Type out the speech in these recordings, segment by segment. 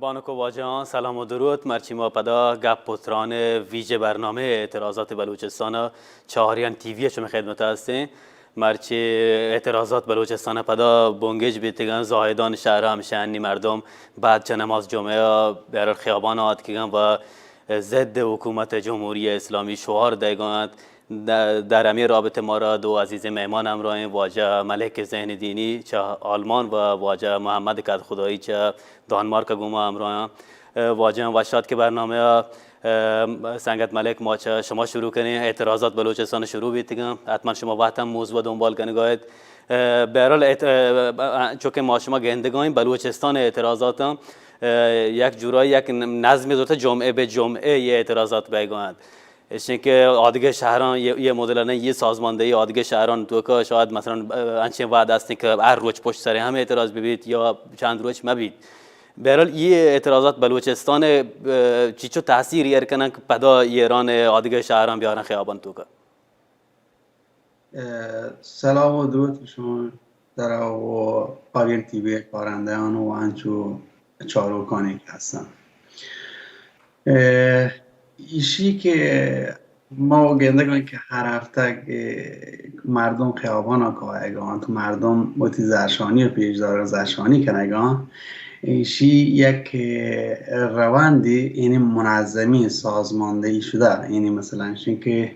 خانک و واجہاں، سلام و درود۔ مرچی ما پدا گپ و تران ویژہ برنامہ اعتراضات بلوچستان چاریان ٹی وی شمئے خدمت ہستیں۔ مرچی اعتراضات بلوچستان پدا بنگیج بیتگن، زاہدان شہر ہمشہ انی مردم بعد چہ نماز جمعہ بہرحال خیابان آتکگن و ضد حکومت جمہوری اسلامی شعار دئیگا انت۔ د-، در ہمے رابطہ مارا دو عزیزیں مہمان ہمراہ انت، واجہ ملک زین دینی چہ آلمان و واجہ محمد کدخدائی چہ دانمارک گوں ما ہمراہ انت۔ واجہ وش آتک کہ برنامہ ءَ، سنگت ملک، ما چہ شما شروع کنیں۔ اعتراضات بلوچستان شروع بیتگاں، حتما شما وت ہم موضوع دنبال کنگا ات۔ بہرحال اعت-، چونکہ ما شما گندگا ایں بلوچستان اعتراضات ہم یک جورایی یک نظمی زرتہ، جمعہ بہ جمعہ یہ اعتراضات بیگا انت۔ ایشیں کہ آدگہ شہران یہ، یہ مدل نہ، یہ سازماندہی آدگہ شہران توکا شاید مثلاً انچیں وعدہ ہستیں کہ ہر روچ پشت سر ہم اعتراض ببیت یا چند روچ مبیت۔ بہرحال یہ اعتراضات بلوچستان چیچو تاثیر ایر کنن کہ پدا ایران آدگہ شہران بیارن خیابان توکا؟ سلام و درود شما در و آریان ٹی وی کارندگان و انچو چاروکانی که هستن. ایشی که ما گندگان که هر هفته که مردم خیابان ها کایگان، مردم وتی زرشانی پیش دارن، زرشانی کنگان، ایشی یک روندی، یعنی منظمی سازماندهی شده، یعنی مثلاً ایشی که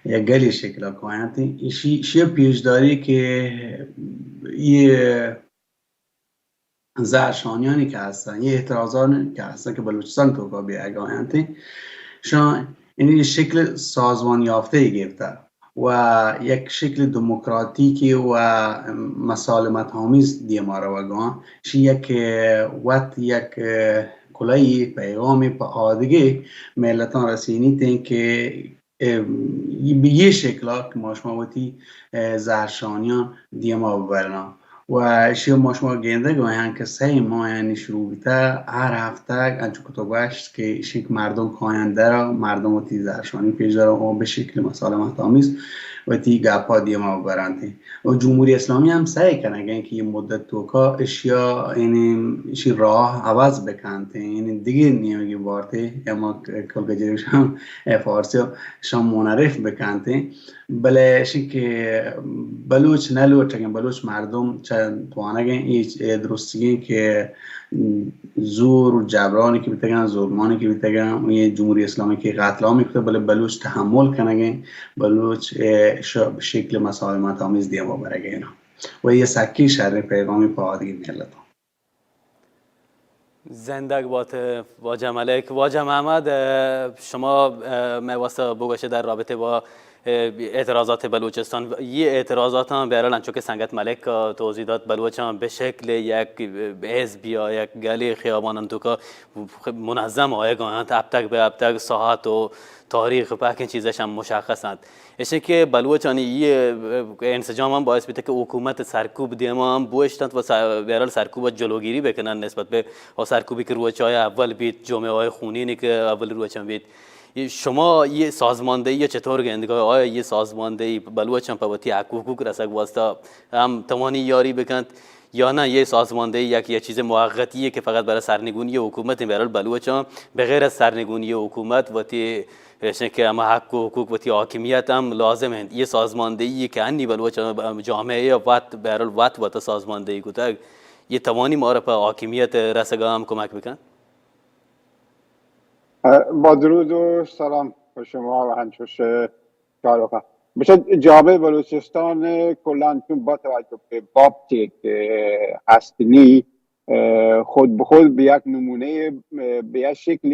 یک گلی شکل کاینت، ایشی، ایشی پیشداری که یه زرشانیانی که هستن، یه اعتراضانی که هستن که بلوچستان توکا بیاگاینت، شان یعنی شکل سازمان یافته گرفته و یک شکل دموکراتیکی و مسالمت آمیز دیما روگان، شی یک وت یک کله‌ای پیغامی په آدگه ملتان رسینیتیں که اه، به یه شکلا که ما شما وتی، اه، زهرشانیان دیما ببرنا. و اشی ما شما گندگ آیان که سه ماه یعنی شروع بیتا، هر هفته انچو که تو گوشت که اشی که مردم کاین در، مردم وتی زهرشانی پیش دارن و به شکل مسالمت آمیز وتی گپا دیما ببرنت. و جمهوری اسلامی هم سعی کنگن که یه مدت توکا اشیا، یعنی اشی راه عوض بکنت، یعنی دیگه نیمگی بارته، اما کل گجرش هم فارسی هم شان منعرف بکنت. بلے اشی که بلوچ نہ لوٹگن، بلوچ مردم چہ توانگن، اے درستگیں که زور و جبرانی که بیتگن، ظلمانی که بیتگن، و یہ جمهوری اسلامی که قتل عامی کتگ، بلے بلوچ تحمل کنگن، بلوچ، اه، ش-، شکل مسالمت آمیز دیما برگن. و یہ سکی شر پیغامی پہ آدگی ملتان. زندگ بات واجہ ملک. واجہ محمد، اه، شما، اه، مئے واسطہ بگوشے در رابطہ با، اه، اعتراضات بلوچستان. یہ اعتراضات ہم بہرحال انچو کہ سنگت ملک ءَ توضیح دات، بلوچاں بہ شکل یک حزب یا یک گلے خیابانان توکا منظم آیگ ءَ انت، ہپتگ بہ ہپتگ ساعت و تاریخ و پہکیں چیزش ہم مشخص انت. ایشیں کہ بلوچانی یہ انسجام ہم باعث بیتگ کہ حکومت سرکوب دیما ہم بوشتنت و س-، بہرحال سرکوب جلوگیری بکنن نسبت بہ و سرکوبی کہ روچ های اول بیت، جمعہ های خونینی کہ اول روچ ہم بیت. یہ شما یہ سازماندہی چطور گندگا؟ آیا یہ سازماندہی بلوچاں پہ وتی حق و حقوق رسگ واسطہ ہم توانی یاری بکنت؟ یا نہ، یہ سازماندہی یک، یک چیز موقتی ہے کہ فقط برای سرنگونی حکومت ہیں. بہرحال بلوچاں بغیر از سرنگونی حکومت وتی ایشیں کہ ہما حق و حقوق وتی حاکمیت ہم لازم انت. یہ سازماندہی کہ انی بلوچ جامعہ وت، بہرحال وت وت سازماندہی کتگ، یہ توانی مارا پہ حاکمیت رسگا ہم کمک بکنت؟ با درود و سلام پہ شما و ہنچوش چاروکاں. بچہ جامعہ بلوچستان کلاً چون با توجہ پہ باب چے کہ ہست نی، اه، خود به خود به یک نمونهٔ، اه، به یک شکل،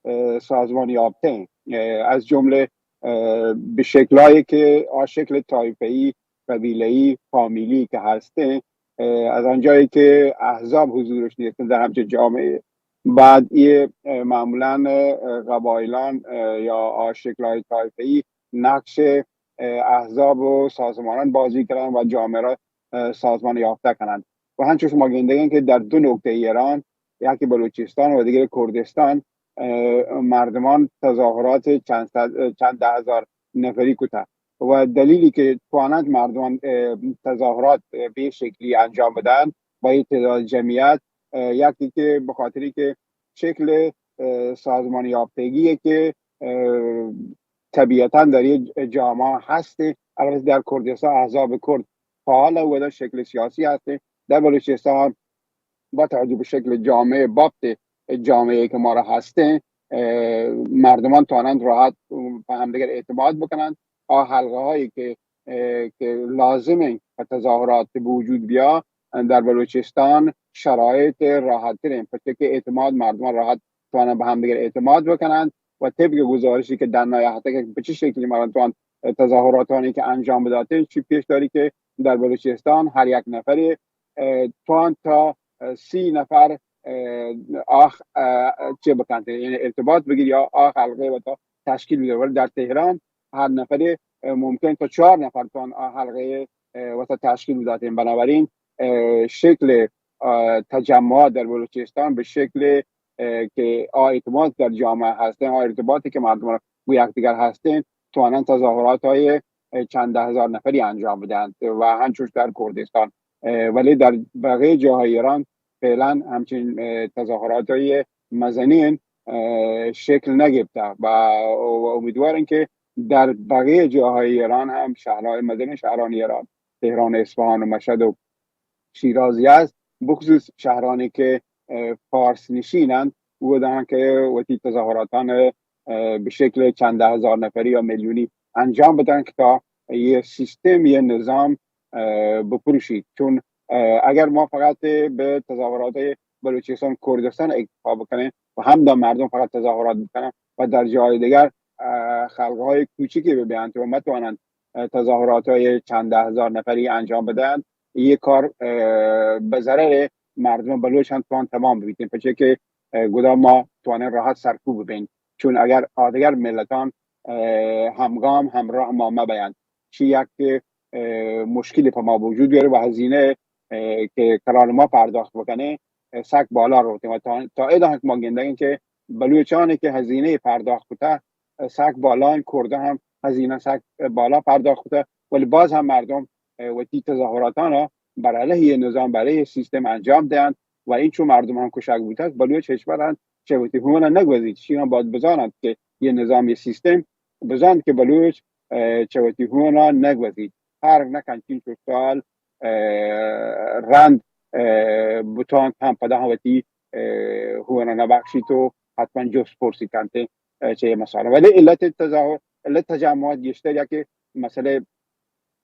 اه، سازمان یافته، اه، از جمله، اه، به شکلایی که آ شکل طایفه‌ای، قبیله‌ای، فامیلی که هستن، اه، از آنجایی که احزاب حضورش نیستن در همچین جامعه، بعد یه، اه، معمولاً، اه، قبایلان، اه، یا آ شکل‌های طایفه‌ای نقش، اه، احزاب و سازمانان بازی کردن و جامعه را، اه، سازمان یافته کنند. و همچون شما گندگین که در دو نقطهٔ ایران، یکی بلوچستان و دیگر کردستان، اه، مردمان تظاهرات چند صد، چند ده هزار نفری کته و دلیلی که توانند مردمان، اه، تظاهرات به شکلی انجام بدن با یه تعداد جمعیت، اه، یکی که به خاطری که شکل، اه، سازمان یافتگی که، اه، طبیعتاً در یه جامعه هست، البته در کردستان احزاب کرد فعال و در شکل سیاسی هست. در بلوچستان با توجه به شکل جامعه، بافت جامعه که ما را هستیم، اه، مردمان توانند راحت به همدیگر اعتماد بکنند. آ حلقه هایی که، اه، که لازمه که تظاهرات به وجود بیا، در بلوچستان شرایط راحت ترین، پرچه که اعتماد، مردمان راحت توانند به همدیگر اعتماد بکنند و طبق گزارشی که در نهایت که به چه شکلی مردم توان تظاهراتانی که انجام بداتین، چی پیش داری که در بلوچستان هر یک نفری، اه، توان تا، اه، سی نفر، اه، آخ، اه، چه بکنت، یعنی ارتباط بگیر یا آخ حلقه و تا تشکیل بده. ولی در تهران هر نفری، اه، ممکن تا چهار نفر توان آ حلقه، اه، و تا تشکیل بداتین. بنابراین، اه، شکل، اه، تجمعات در بلوچستان به شکل، اه، که آ اعتماد در جامعه هستن، آ ارتباطی که مردم با یکدیگر هستن، توانند تظاهرات های چند ده هزار نفری انجام بدهند و همچنش در کردستان. اه، ولی در بقیه جاهای ایران فعلاً همچین، اه، تظاهرات های مزنین، اه، شکل نگرفته و، و امیدوارم که در بقیه جاهای ایران هم شهرهای مزنین، شهران ایران، تهران و اصفهان و مشهد و شیرازی است، بخصوص شهرانی که، اه، فارس نشینند، او دهند که وتی تظاهراتان، اه، به شکل چند ده هزار نفری یا میلیونی انجام بدن که تا یه سیستم، یه نظام، اه، بپروشید. چون، اه، اگر ما فقط به تظاهرات بلوچستان، کردستان اکتفا بکنیم و همدا مردم فقط تظاهرات بکنن و در جای دیگر، اه، خلقهای کوچکی ببینند و متوانند، اه، تظاهرات های چند ده هزار نفری انجام بدهند، یه کار، اه، به ضرر مردم بلوچ هم توان تمام ببیتین، پچه که، اه، گدا ما توانین راحت سرکوب ببین. چون اگر آدگر ملتان، اه، همگام همراه ما مبیند، چی یک، اه، مشکلی په ما وجود بیاره و هزینه، اه، که کلان ما پرداخت بکنه، اه، سک بالا روتیم و تا، تا ادا که ما گندگین که بلوچانی که هزینه پرداخت کته، اه، سک بالا، این کرده هم هزینه سک بالا پرداخت کته، ولی باز هم مردم، اه، وتی تظاهراتان را بر علیه نظام، بر علیه سیستم انجام دهند و این چون مردم هم کشک بوده است، بلوچ هیچ وقت هم چه وتی هون نگوزید. شیان باید بزانند که یه نظام، یه سیستم بزانند که بلوچ، اه، چه وتی هون نگوزید. فرق نکن چین چو سال، اه، رند، اه، بتان هم پدا هم وتی، اه، هون نبخشید و حتماً جست پرسی کنت، اه، چه یه مسئله. ولی علت تظاهر، علت تجمعات گیشتر یا که مسئله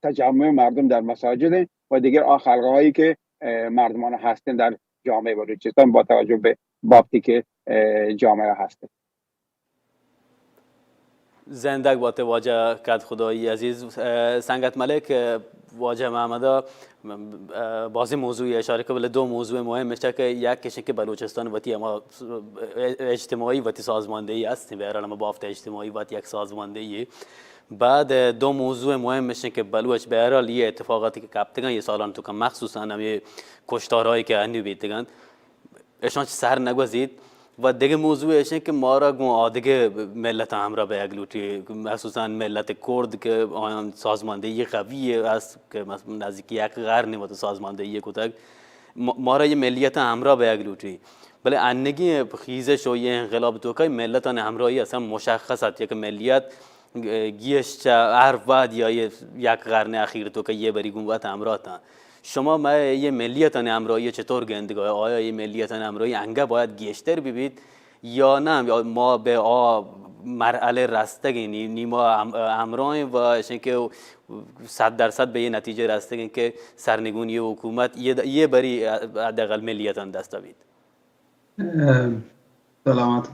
تجمع مردم در مساجد و دیگر آ خلقهایی که، اه، مردمان هستن در جامعه بلوچستان با توجه به بابتی که، اه، جامعه هستن. زندگ بات واجہ کد خدایی عزیز. اه، سنگت ملک، اه، واجہ محمد، اه، بازی موضوعی اشارہ کہ بلے دو موضوع مهم اش کہ یک کشن کہ بلوچستان وتی اما اجتماعی وتی سازماندہی است، بہرحال ہم بافت اجتماعی وتی یک سازماندہی. بعد، اه، دو موضوع مهم اش کہ بلوچ بہرحال یہ اتفاقاتی کہ کپتگن یہ سالان تو کم، مخصوصاً ہم یہ کشتارهایی کہ انو بیتگن اشان چہ سر نگوزیت و دگہ موضوع ایش انت کہ مارا گوں آدگہ ملت ہمراہ بیگ لوٹی، مخصوصاً ملت کرد کہ آیان سازماندہی قوی است کہ مثلاً نزدیک یک قرن وت سازماندہی کتگ، م-، مارا یہ ملیت ہمراہ بیگ لوٹی. بلے انگی خیزش و یہ انقلاب توکا ملتان ہمراہی اصلاً مشخص ات، یک ملیت گیش چہ ہر وہد یا یہ یک قرن اخیر توکا یہ بری گوں وت ہمراہ تاں. شما مئے یہ ملیتانی ہمراہی چطور گندگا؟ آیا یہ ملیتانی ہمراہی انگہ باید گیشتر ببیت یا نہ؟ ما بہ آ مرحلہ رستگیں، نی، نی ما ہم-، ہمراہیں و اشیں کہ صد درصد بہ یہ نتیجہ رستگیں کہ سرنگونی حکومت یہ د-، یہ بری حداقل ملیتان دست بیت. اه، سلامت.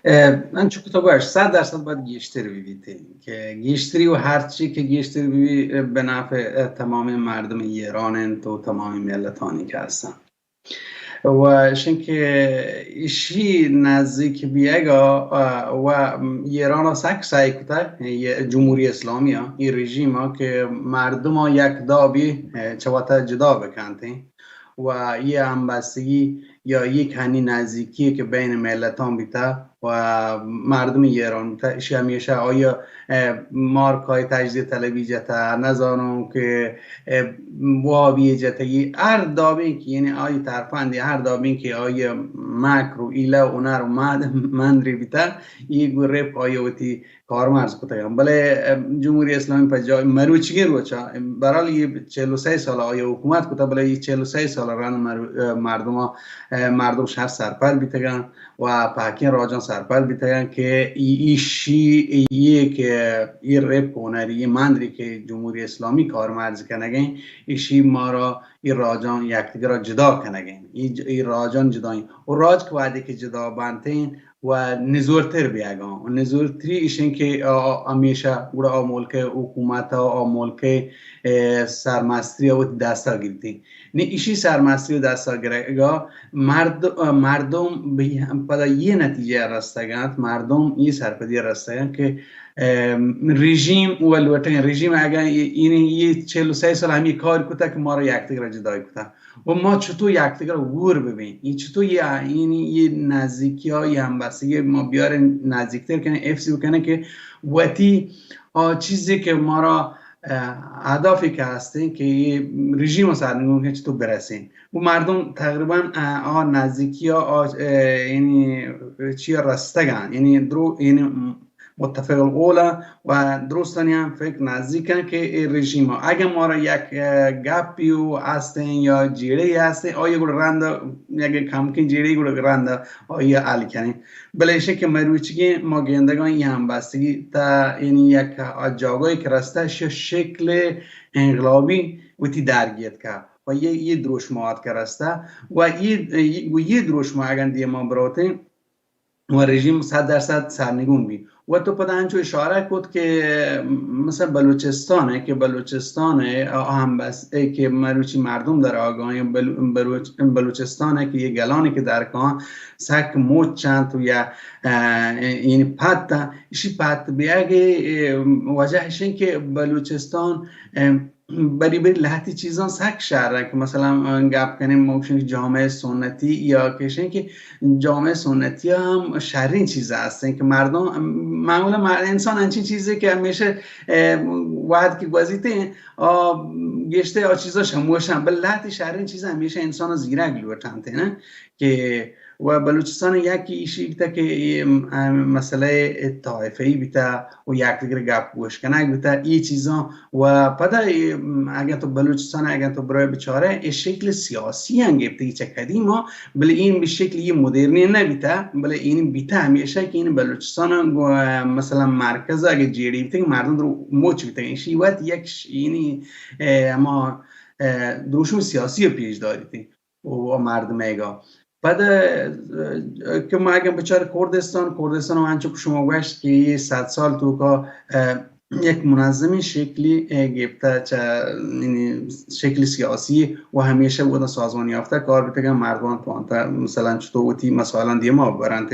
اه، انچو کہ تو گوشت، صد درصد باید گیشتر ببیت کہ گیشتری و ہرچی کہ گیشتر ببی، اه، بہ نفع، اه، تمام مردم ایران انت و تمام ملتانی کہ ہستن. و اشیں کہ اشی نزدیک بیگا، اه، و ایران سک سعی کتگ، یہ جمہوری اسلامی ها، یہ رژیم ها کہ مردم ها یک دابی، اه، چہ وتا جدا بکنتیں. و یہ ہمبستگی یا یہ کمی نزدیکی کہ بین ملتان بیتا و مردم ایران بوتہ، اشی ہمیشہ آئی ءَ، اه، مارکای تجزیہ طلبی جتہ، نزانوں کہ، اه، وابی جتہ، یہ ہر دابیں کہ، یعنی آئی ترفندی ہر دابیں کہ آئی مکر و حیلہ و ہنر و مد-، مندری بیتہ، یہ گو رپ آئی وتی کارمرز کتگاں۔ بلے، اه، جمہوری اسلامی پہ جای مروچیگیں روچا، برحال یہ چہل و سئے سال آئی حکومت کتہ، بلے یہ چہل و سئے سال رند مر-، اه، مردم، اه، مردم شر سرپد بیتگاں۔ و پہکیں راجاں سرپد بیتگاں کہ ای، ایشی، یہ کہ یہ رپ ہنری، یہ مندری کہ جمہوری اسلامی کارمرز کنگیں، ایشی مارا یہ راجاں یکدگرا جدا کنگیں، یہ ج-، یہ راجاں جدائیں۔ و راج کہ وہدے کہ جدا بنتیں و نزورتر بیاگاں۔ و نزورتری ایشیں کہ آ، آ، ہمیشہ گڑا آ ملک حکومت، آ ملک، اه، سرمستری وتی دستا گرتیں۔ نی ایشی سرمستری دستا گرگا مرد-، مردم بہ-، پدا یہ نتیجہ رستگاں، مردم یہ سرپدی رستگاں کہ، ام، رژیم و لوٹیں، رژیم اگاں یہ، یعنی یہ چہل و سئے سال ہمی کار کتا کہ مارا یکدگر جدای کتا و ما چطور یکدگر ہور ببیں، یہ چطور یہ، یعنی یہ نزدیکی ها، یہ ہمبستگی ما بیاریں نزدیکتر کنیں، حفظ بکنیں کہ وتی آ چیزی کہ مارا، اه، اہدافی کہ ہستیں کہ یہ رژیم سرنگون کہ چطور برسیں۔ و مردم تقریباً، اه، آ نزدیکی ها، آ، اه، یعنی چیا رستگاں، یعنی درو، یعنی متفق القول و درستانی ہم فکر نزدیکاں کہ اے رژیم ها۔ اگاں مارا یک، اه، گپی و ہستیں یا جیڑے ہستیں، آئی گڑا رند، یک کمکیں جیڑے گڑا رند آئی حل کنیں۔ بلے ایشیں کہ مروچیگیں ما گندگاں یہ ہمبستگی تا یعنی یک آ جاگاہی کہ رستہ ش-، شکل انقلابی وتی درگیتکا و یہ، یہ دروشمات کہ رستہ و یہ، یہ، یہ دروشم اگاں دیما بروتیں و رژیم صد درصد سرنگون بی۔ و تو پدا انچو اشارہ کت کہ مثلا بلوچستان ہے کہ بلوچستان ہے، آ ہم بس ہے کہ مروچی مردم در آگاہ ہیں، بلو-، بلوچ-، بلوچستان ہے کہ یہ گلانی کہ در کان سک موچ چنت و یا، اه، یعنی پت، اشی پت بیاگے، اه، وجہ اشیں کہ بلوچستان، اه، بری بری لہتی چیزاں سک شر انت کہ مثلا، اه، گپ کنیں ما گوشیں کہ جامعہ سنتی یا کہ اشیں کہ جامعہ سنتی ہم شریں چیز ہستیں کہ مردم، معمولا مر-، انسان انچیں چیزے کہ ہمیشہ، اه، وہد کہ گوزیتے ہیں، آ، گیشتر آ چیزا شموشاں، بل لہتی شریں چیز ہمیشہ انسان زیرگ لوٹانتے نا کہ و بلوچستان یکی ایشی بیتا کہ اے، ام، مسئلہ طائفہ‌ای بیتا و یکدگر گپ گوش کنگ بیتا، اے چیزاں و پدا اے، ام، اگاں تو بلوچستان اگاں تو برای بچارے، اے شکل سیاسی ہم گپتگی چہ قدیما، بلے این بہ شکل یہ مدرنی نہ بیتا، بلے این بیتا ہمیشہ کہ این بلوچستان گو-، مثلا مرکز اگہ جیڑی بیتا کہ مردم درو موچ بیتا، ایشی وقت یک ش-، یعنی، اے، ہما، اے، دروشم سیاسی پیش داری تھی۔ و مردم ایگا۔ پد، اه، کہ ما اگاں بچار کردستان، کردستان ہم انچو کہ شما گوشت کہ یہ صد سال توکا، اه، یک منظمیں شکلی، اه، گپتا چہ، یعنی شکل سیاسی و ہمیشہ بودن سازمان یافتہ کار بیتگن، مردمان پانتا مثلا چطور وتی مسائلان دیما برنت۔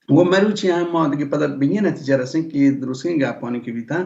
و مروچی ہم ما دگہ پدا بہ یہ نتیجہ رسیں کہ درستیں گپانی کہ بیتن،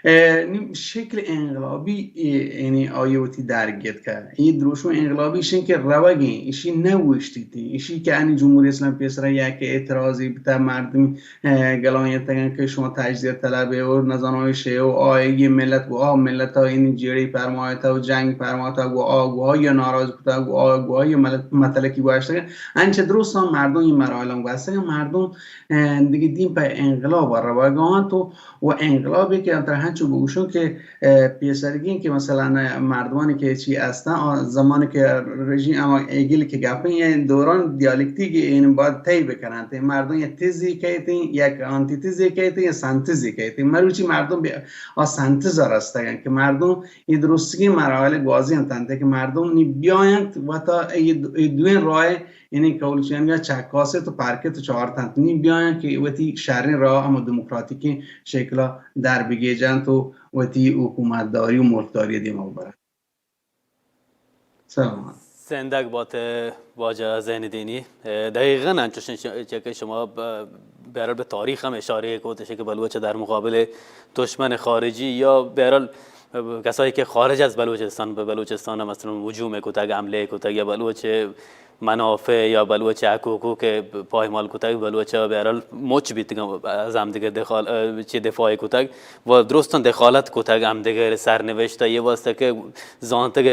اه، نی شکل انقلابی، اه، یعنی آئی وتی درگیت کرد۔ یہ دروشم انقلابی شن کہ روگیں، ایشی نہ اوشتیتیں، ایشی کہ انی جمہوری اسلام پیسرا یک اعتراضی بیتا مردم، اه، گلایتگن کہ شما تجزیہ طلب و نزاناں شے و آئی ملت و آ ملت، یعنی جیڑی فرمایتا و جنگ فرمایتا و آ و آ یا ناراض کتا و آ و آ یا ملت متلکی گوشتگن۔ انچہ درستاں مردم یہ مراحل ہم گوستگ، مردم، اه، دگہ دیم پہ انقلاب روگا انت و، و انقلابی کہ انتر ہنچو بگوشوں کہ، اه، پیسرگی کہ مثلا مردمانی کہ چی استن، آ زمانی کہ رژیم اما ایگل کہ گپیں، یہ دوران دیالکتیکی این باید طے بکننت۔ مردم یک تزی کیتیں، یک آنتی تزی کیتیں، یک سنتزی کیتیں۔ مروچی مردم بہ آ سنتزا رستگن کہ مردم اے درستگیں مراحل گوازینتنت کہ مردم نی بیاینت وتا اے دو-، اے دوئیں راہ، یعنی قول چینگا چکاسیت و پرکیت و چارتنت، نی بیاینت کہ وتی شریں راہ ہم دموکراتیکیں شکلا در بگیجنت و وتی حکومتداری و ملکداری دیما ببرنت۔ سلامت۔ زندگ بات واجہ زین الدینی۔ دقیقاً انچوش چہ کہ شما ب-، بہرحال بہ تاریخ ہم اشارہ کت کہ بلوچ در مقابل دشمن خارجی یا بہرحال کسایی کہ خارج از بلوچستان بہ بلوچستان مثلا ہجوم کتگ، حملہ کتگ یا بلوچ منافع یا بلوچ حق و حقوق پایمال کتگ، بلوچ بہرحال مچ بیتگ، از ہمدیگر دخال-، چی دفاع کتگ و درستاں دخالت کتگ، ہمدیگر سرنوشت یہ واسطہ کہ زانتگ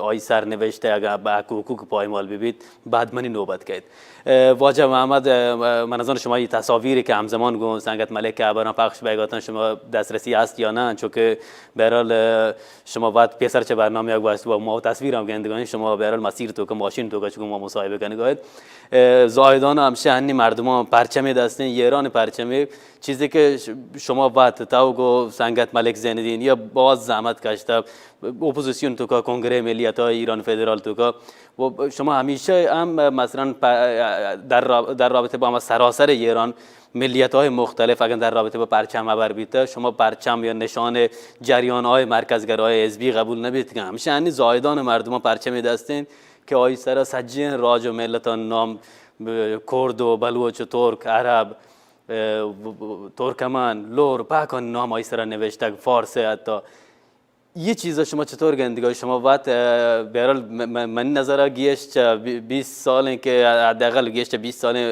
آئی سرنوشت اگر بہ حق و حقوق پایمال ببیت، بعد منی نوبت کیت۔ واجہ محمد، من نزان شما یہ تصاویر کہ ہمزمان گوں سنگت ملک ء ہبراں پخش بیگاتن شما دسترسی ہست یا نہ؟ چونکہ بہرحال شما وت پیسر چہ برنامہ ء گوشت و ما تصویر ہم گندگاہیں، شما بہرحال مسیر توکا، ماشین توکا چکو ما مصاحبہ کنگا ات۔ زاہدان ہمشہ ہنی مردمان پرچمے دستیں، ایران پرچمے، چیزے کہ ش-، شما وت تو گو سنگت ملک زین الدین یا باز زحمت کشتا، اپوزیسیون توکا، کنگرہ ملیت ایران فدرال توکا، و شما ہمیشہ ہم مثلاً پ-، در راب-، در رابطہ با ہما سراسر ایران ملیت‌های مختلف اگن در رابطہ با پرچم ہبر بیتہ، شما پرچم یا نشان جریان‌های مرکزگرای حزبی قبول نبیتگن۔ ہمشہ ہنی زاہدان مردمان پرچمے دستیں کہ آئی سرا سجیں راج و ملتان نام، ب-، کرد و بلوچ و ترک، عرب، اه، ب-، ب-، ترکمن، لور، پاکان نام آئی سرا نوشتگ، فارس حتی۔ یہ چیزا شما چطور گندگا؟ شما وت، اه، بہرحال م-، م-، من نظرا گیش چہ بی-، بیست سالیں کہ حداقل گیش چہ بیست سالیں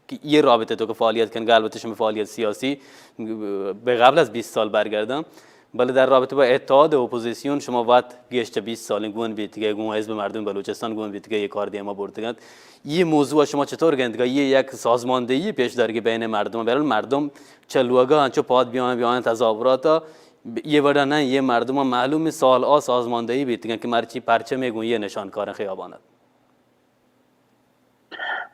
کہ یہ رابطہ توکا فعالیت کنگا، البتہ شما فعالیت سیاسی بہ قبل از بیست سال برگرداں، بلے در رابطہ با اتحاد اپوزیسیون شما وت گیش چہ بیست سالیں گون بیتگے، گون حزب مردم بلوچستان گون بیتگے، یہ کار دیما برتگنت۔ یہ موضوع شما چطور گندگا؟ یہ یک سازماندہی پیش دارگی بین مردم، بہرحال مردم چہ لوگا انچو پاد بیان، بیان تظاہرات یہ وڑا نہ، یہ مردم معلوم سال آ سازماندہی بیتگن کہ مرچی پرچمے گون یہ نشان کارن خیابانت۔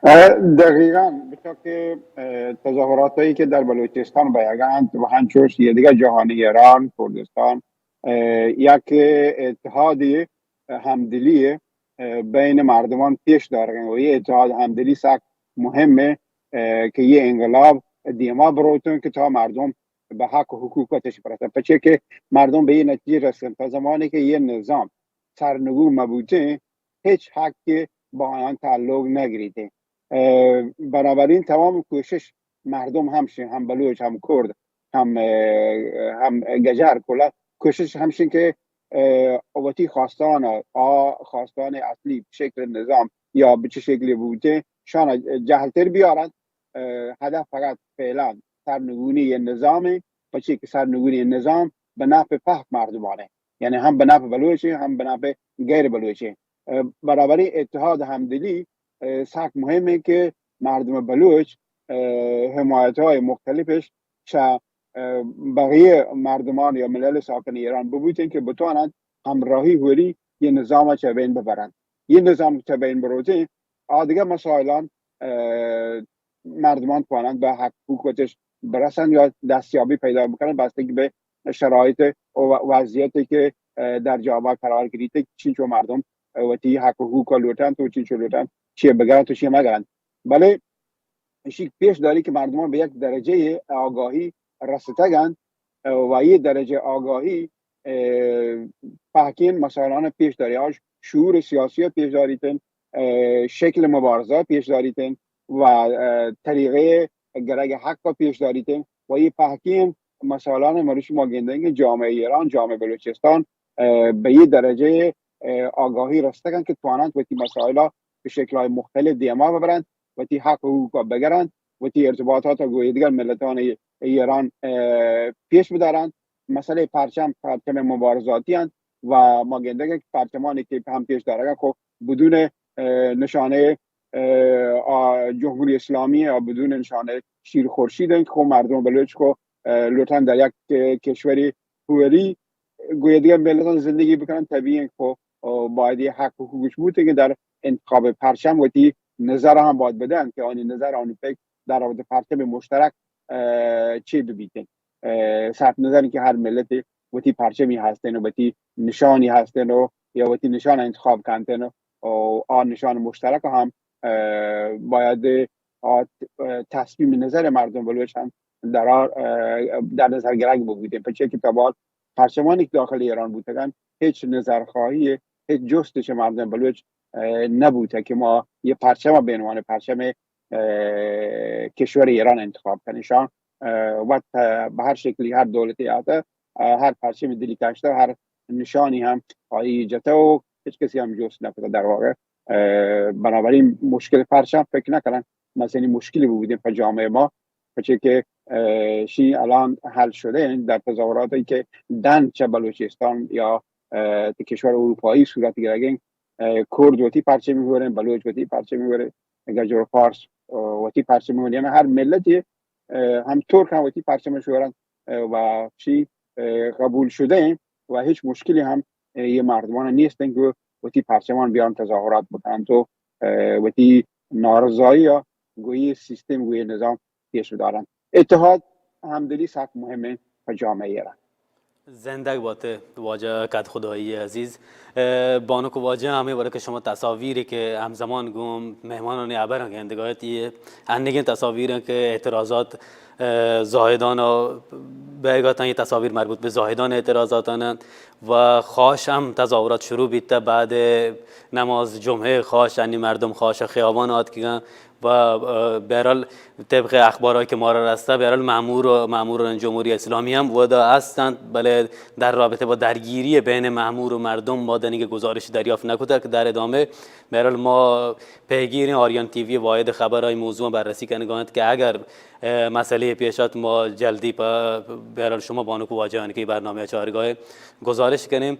اه، دقیقاً، بچا کہ، اه، تظاهراتایی که در بلوچستان بیگنت و هنچوش یه دیگه جهان ایران، کردستان، اه، یک اتحادی، اه، همدلی، اه، بین مردمان پیش دارگن و یه اتحاد همدلی سک مهمه، اه، که یه انقلاب دیما بروتون که تا مردم به حق و حقوق خودش برسن. پچه که مردم به یه نتیجه رسن، تا زمانی که یه نظام سرنگون مبوتیں، ہچ حقے با آیان تعلق نگریتیں۔ اه، بنابراین تمام کوشش مردم ہمشیں، ہم بلوچ، ہم کرد، ہم، اه، ہم گجر کلا کوشش ہمشیں کہ، اه، وتی خواستان، آ خواستان اصلی شکل نظام یا بچه شکلی بوتیں، شان جہلتر بیارن۔ اه، هدف فقط فعلاً سرنگونی نظامیں، پچه که سرنگونی نظام به نفع پهک مردمانه، یعنی هم به نفع بلوچ، هم به نفع غیر بلوچ۔ اه، برابری اتحاد همدلی، اه، سک مهمه که مردم بلوچ، اه، حمایت‌های مختلفش چه، اه، بقیه مردمان یا ملل ساکن ایران ببوتن که بتوانند همراهی هوری یه نظام چه بین ببرند۔ یه نظام چه بین بروتن، آ دیگه مسائلان، اه، مردمان توانند به حق حقوقش برسند یا دستیابی پیدا بکنند، بستگی به شرایط و وضعیتی که، اه، در جامعه قرار گرفته، چینچو مردم، اه، وتی حق و حقوق لوٹند و چینچو لوٹند، چیه بگرند و چیه مگرند۔ بله، اشی پیش داری که مردمان به یک درجهٔ آگاهی رستگند، اه، و یه درجهٔ آگاهی، اه، پهکین مسائلان پیش داری، آج شعور سیاسی پیش داریتن، اه، شکل مبارزه پیش داریتن و، اه، طریقهٔ گرگ حق پیش داریتن و یه پهکین مسائلان مروچی ما گندگیں جامعه ایران، جامعه بلوچستان، اه، به یه درجهٔ، اه، آگاهی رستگن که توانند وتی مسائلا به شکل‌های مختلف دیما ببرند، وتی حق و حقوق بگرند، وتی ارتباطات گوی دیگر ملتان ایران، اه، پیش بدارند۔ مسئلهٔ پرچم، پرچم مبارزاتی اند و ما گندگه که پرچمانی که هم پیش دارگه خو بدون، اه، نشانهٔ، اه، آ، جمهوری اسلامی یا بدون نشانهٔ شیر خورشید اند که خو مردم بلوچ خو، اه، لوٹن در یک، اه، کشوری هوری گوی دیگر ملتان زندگی بکنن، طبیعی اند که خو، اه، باید یه حق و حقوقش بوته که در انتخاب پرچم وتی نظر هم باید بدن که آنی نظر، آنی فکر در رابطه پرچم مشترک، اه، چی ببیتن۔ اه، صرف نظر که هر ملت وتی پرچمی هستن و وتی نشانی هستن و یا وتی نشان انتخاب کنتن و آ نشان مشترک هم، اه، باید آ ت-، اه، تصمیم نظر مردم بلوچ هم در آ-، اه، در نظر گرگ ببودن. پچه که تا بال پرچمانی که داخل ایران بوتگن، هیچ نظرخواهی، هیچ جستش مردم بلوچ، اه، نبوته که ما یه پرچم به عنوان پرچم، اه، کشور ایران انتخاب کنیم. شان، اه، وقت، اه، به هر شکلی، هر دولتی آتا، اه، هر پرچم دلی کشته، هر نشانی هم آیی جته و هیچ کسی هم جست نکته در واقع. بنابراین مشکل پرچم فکر نکنن مثلا مشکلی بودیم په جامعه ما، پچه که شی الان حل شده این در تظاهراتی که دن چه بلوچستان یا کشور اروپایی صورت گرگین، کرد وتی پرچه می‌برن، بلوچ وتی پرچه می‌برن، گجر و فارس وتی پرچه می‌برن، یعنی هر ملتی هم ترک هم وتی پرچه می‌برن و شی قبول شده این و هیچ مشکلی هم یه مردمان نیستن که وتی پرچمان بیان تظاهرات بکنن تو وتی نارضایی یا گویی سیستم گویی نظام پیش بدارن. اتحاد همدلی سخت مهمه په جامعه ایران. زندگ باته واجہ کد خدایی عزیز. بانک و واجہ، ہمیں بارے کہ شما تصاویر کہ ہمزمان گوں مہمانانی ابر گندگایت، یہ انگیں تصاویر کہ اعتراضات زاہدان بیگاتاں، یہ تصاویر مربوط بہ زاہدان اعتراضاتان و خاش ہم تظاہرات شروع بیتا بعد نماز جمعہ. خاش انی مردم خاش خیابان آتکگن و بہرحال طبق اخبارهایی که ما را رسته، بہرحال مامور و ماموران جمهوری اسلامی هم ودا هستند، بلے در رابطه با درگیری بین مامور و مردم ما دنیگه گزارش دریافت نکوته که در ادامه بہرحال ما پیگیریں. آریان تی وی واحد خبر ای موضوع بررسی کنگانت که اگر مسئله پیش آت ما جلدی په بہرحال شما بانک و واجہان که برنامه چارگاه گزارش کنیم.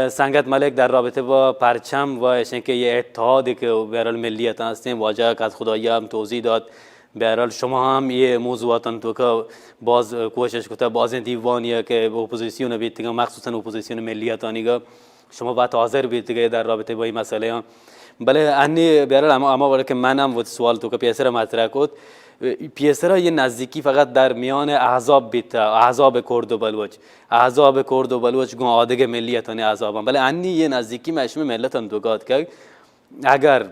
سنگت ملک در رابطه با پرچم و اشن که یه اتحادی که بہرحال ملیت هستیں، واجہ کد خدایی هم توضیح داد. بہرحال شما هم یہ موضوعاتن تو که باز کوشش کتا، بازیں دیوانی که اپوزیسیون بیتگا، مخصوصا اپوزیسیون ملیتانی گا شما باید حاضر بیتگے در رابطه با این مسئله ها. بلے انی بہرحال ہما، ہما وڑ کہ من ہم وت سوال تو کہ پیسرا مطرح کت، پیسرا یہ نزدیکی فقط در میان احزاب بیتا، احزاب کرد و بلوچ، احزاب کرد و بلوچ گوں آدگہ ملیتانی احزاباں، بلے انی یہ نزدیکی مئے شمئے ملتان دوگا اتکگ. اگر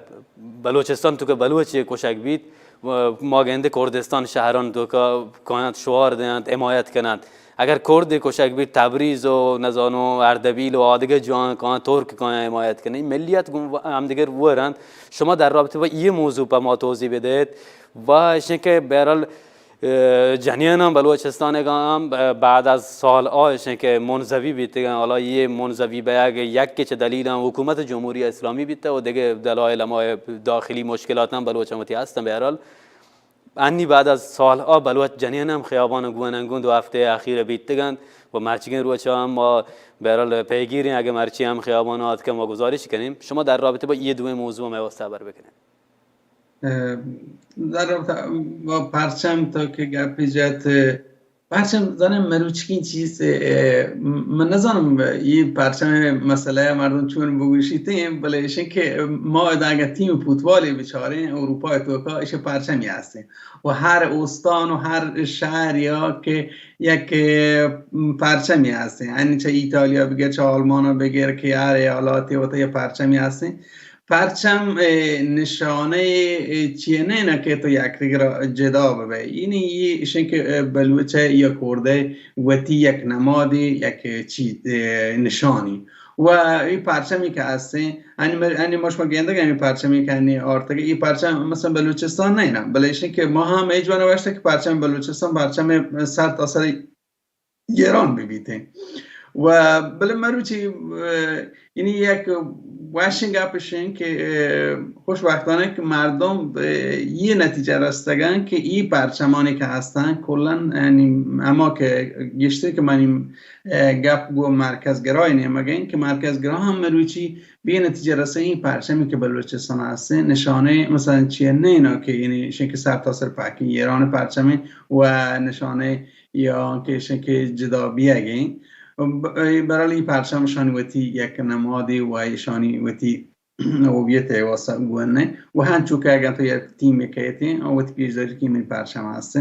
بلوچستان تو کہ بلوچ کشگ بیت، ما گندے کردستان شہران تو کہ کاینت شعار دینت، حمایت کننت. اگر کرد کشگ بیت، تبریز و نزانو اردبیل و آدگہ جوان کاین، ترک کاین حمایت کننت. ملیت گوں ہمدگر ورنت. شما در رابطہ با یہ موضوع پہ ما توضیح بدہیت و اشیں کہ بہرحال جنیناں بلوچستان گا ہم بعد از سال آ اشیں کہ منزوی بیتگاں، حالا یہ منزوی بیگ یک چہ دلیلاں حکومت جمہوری اسلامی بیتہ و دگہ دلائل ہما داخلی مشکلاتاں بلوچاں وتی ہستاں. بہرحال انی بعد از سالها بلوچ جنین ہم خیابان گون انگون دو ہفتہ اخیر بیتگنت و مرچگیں روچا ہم ما بہرحال پیگیریں، اگہ مرچی ہم خیابان آتکن ما گزارش کنیم. شما در رابطہ با یہ دوئیں موضوع مئے واسطہ حبر بکنیں. در رابطہ با پرچم تو کہ گپی جت، پرچم زانم مروچکیں چیز، من نزانم یہ پرچم مسئلہ مردم چون بگوشیتیں، بلے اشیں کہ ما ادا اگہ تیم فوتبالی بچاریں اروپا توکا اش پرچمی ہستیں و ہر استان و ہر شہر یا کہ یک پرچمی ہستیں، یعنی چہ ایتالیا بگر، چہ آلمان بگر کہ ہر ایالاتی وتا یہ پرچمی ہستیں. پرچم نشانہ چیئے نہ کہ تو یک دگر جدا ببئے. یعنی یہ اشیں کہ بلوچ یا کردے وتی یک نمادی، یک چی نشانی و ای پرچمی کہ ہستیں، انی ما شما گندگ انی پرچمی کہ انی آرتگ، ای پرچم مثلا بلوچستان نہ نا، بلے اشیں کہ ما ہم ایجوان وشتہ کہ پرچم بلوچستان پرچم سر تا سر ایران ببیتیں. و بلے مروچی یعنی یک وشیں گپ اشیں کہ خوشبختانہ کہ مردم یہ نتیجہ رستگن کہ ای پرچمانی کہ ہستن کلا یعنی ہما کہ گیشتر کہ منی گپ گو مرکز گرای نیمگیں کہ مرکز گرا ہم مروچی بی نتیجہ رسیں ای پرچمی کہ بلوچستان ہستیں نشانہ مثلا چیئے نہ نا کہ یعنی اشیں کہ سر تا سر پاکیں ایران پرچمیں و نشانہ یا آنکہ اشیں کہ جدا بیگیں برحال ای پرچم اشانی وتی یک نمادی و اشانی وتی ہویت ء واسطہ گون ء و ہنچو کہ اگاں تو یک ٹیمے کئیت ء وتی پیشداری کہ منی پرچم ہست.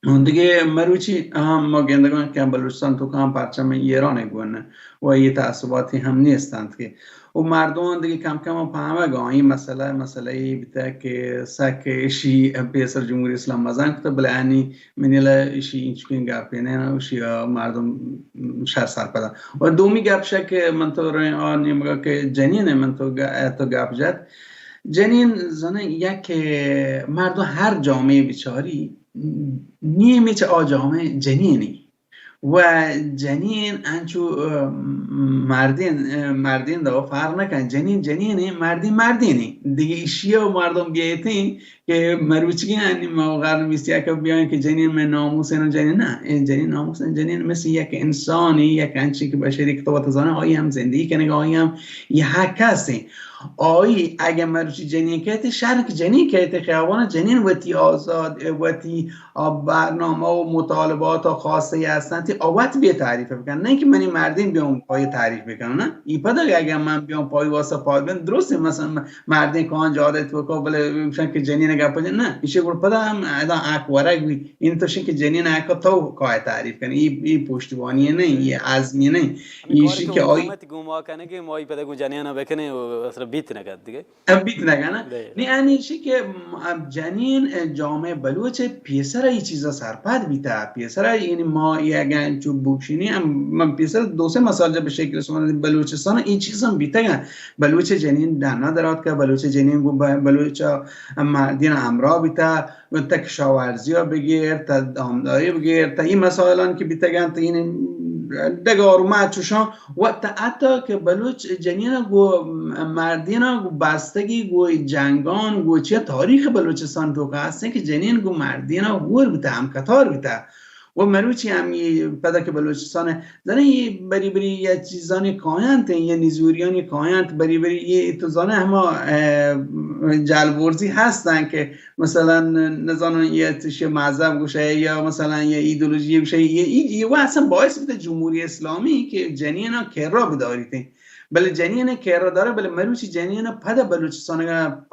دگہ مروچی ہم ما گندگاں کہ بلوچستان تو کام پرچم ایران ء گون ء و یہ تعصباتی ہم نیست انت کہ و مردمان دگہ کم کم پہمگ آں. این مسئلہ مسئلہ ای بیتہ کہ سک اشی پیسر جمہوری اسلام مزن کتہ، بلے انی منی لہ اشی اینچکیں گپے نہ، اشی مردم شر سرپد انت. و دومی گپ شہ کہ من تو آ نیمگا کہ جنین ء من تو گ-، تو گپ جت. جنین زنہ یک مردم ہر جامعے بچاری نیمی چہ آ جامعے جنینی. و جنین انچو، اه، مردین، اه، مردین دو فرق نکن. جنین جنینه، مردین مردینه. دیگه ایشیا مردم بیایتین که مروچگی انی ما قرن بیست و یک بیاین که جنین من ناموس اینو جنین نه. این جنین ناموس این جنین مثل یک انسانی، یک انچی که بشری که تو تزانه آئی هم زندگی کنگه، آئی هم یه حق هستی. آئی اگه مروچی جنین کهتی، شرک جنین کهتی، خیابان جنین وتی آزاد، وتی آ، برنامه و مطالبات و خواسته هستن تی آ وت بیا تعریف بکن، نه که منی مردین بیام پای تعریف بکنم. نه، ای پدا اگه من بیام پای واسه پای بن درسته، مثلا مردین کان جاده تو کو بله گوشن که جنین گپ جن، نه، ایشه گل پدا هم ادا اک ورگ بی. این تو شی که جنین اک تو کای تعریف کنی، ای، ای پشتیبانی نه، ای عزمی نه. ایشی که آئی حکومت گوما کنه که ما ای پدا گو جنین بکنه و اصلا بیت نکد دیگه. بیت نکنه. نی انیشی که م-، جنین جامعه بلوچ پیسر ای چیزا سرپد بیتا، پیسر یعنی ما ای اگه چو بوکشینی هم، من پیسر دو سه مثال جا به شکل سوال بلوچستان این چیز هم بیتگن. بلوچ جنین دنا درات که بلوچ جنین گو ب-، بلوچ مردین همراه بیتا، تا کشاورزی ها بگیر، تا دامداری بگیر، تا این مسائلان که بیتگن، تا این دگار و ما چوشان و تا حتی که بلوچ جنین گو مردین گو بستگی گو جنگان گو چیا تاریخ بلوچستان توکا هستن که جنین گو مردین هور بیتا، همکتار بیتا. و مروچی هم ای پدا که بلوچستان زنه ای بری بری یه چیزانی کاینت، یه نزوریانی کاینت، بری بری یه تو زنه هما، اه، جلبورزی هستن که مثلا نزانن یه چیز مذهب گوشه یا مثلا یه ایدئولوژی گوشه، یه، یه، یه و اصلا باعث بوده جمهوری اسلامی که جنین ها کرا بداریت. بله جنین کرا داره، بله مروچی جنین پد بلوچستان